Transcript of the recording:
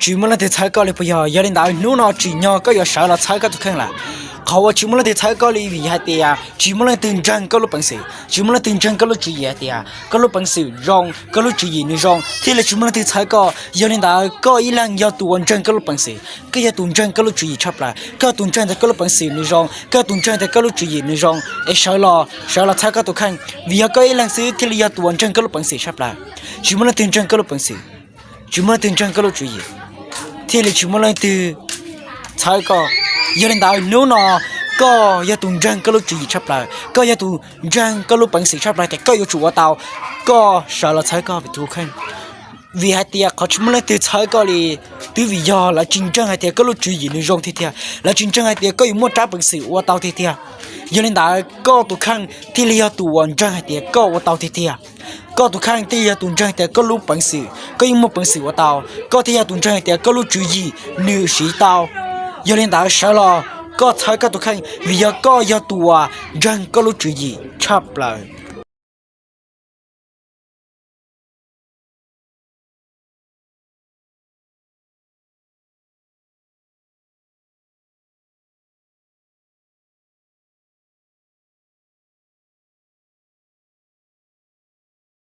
Tsis muaj leej twg txhawb koj li puas yog? Yog li ntawd hnub no tsim nyog koj yuav sawv los txhawb koj tus kheej lawm. Qhov uas tsis muaj leej twg txhawb koj li vim hais tias tsis muaj leej twg ntseeg koj lub peev xwm, tsis muaj leej twg ntseeg koj lub tswv yim hais tias koj lub peev xwm zoo, koj lub tswv yim nws zoo, thiaj li tsis muaj leej twg txhawb koj. Yog li ntawd koj ib leeg yog tus uas ntseeg koj lub peev xwm, koj yog tus ntseeg koj lub tswv yim tshaj plaws, koj yog tus ntseeg tias koj lub peev xwm nws zoo, koj yog tus ntseeg tias koj lub tswv yim nws zoo, es sawv los, sawv los txhawb koj tus kheej, vim yog koj ib leeg xwb thiaj li yog tus uas ntseeg koj lub peev xwm tshaj plaws. Tsis muaj leej twg ntseeg koj lub peev xwm, tsis muaj leej twg ntseeg koj lub tswv yim, thiaj li tsis muaj leej twg txhawb koj. Yog li ntawd hnub no koj yog tus ntseeg koj lub tswv yim tshaj plaws, koj yog tus ntseeg koj lub peev xwm tshaj plaws tias koj yuav tsum ua tau, koj sawv los txhawb koj tus kheej. Vim hais tias qhov tsis muaj leej twg txhawb koj li, twb vim yog lawv tsis ntseeg hais tias koj lub tswv yim nws zoo tiag tiag, lawv tsis ntseeg hais tias koj yuav muaj rab peev xwm ua tau tiag tiag. Yog li ntawd koj tus kheej thiaj li yog tus uas ntseeg hais tias koj ua tau tiag tiag. Koj tus kheej thiaj yog tus ntseeg tias koj lub peev xwm koj yeej muaj peev xwm ua tau, koj thiaj yog tus ntseeg hais tias koj lub tswv yim nws siv tau. Yog li ntawd sawv los koj txhawb koj tus kheej vim yog koj yog tus uas ntseeg koj lub tswv yim tshaj plaws.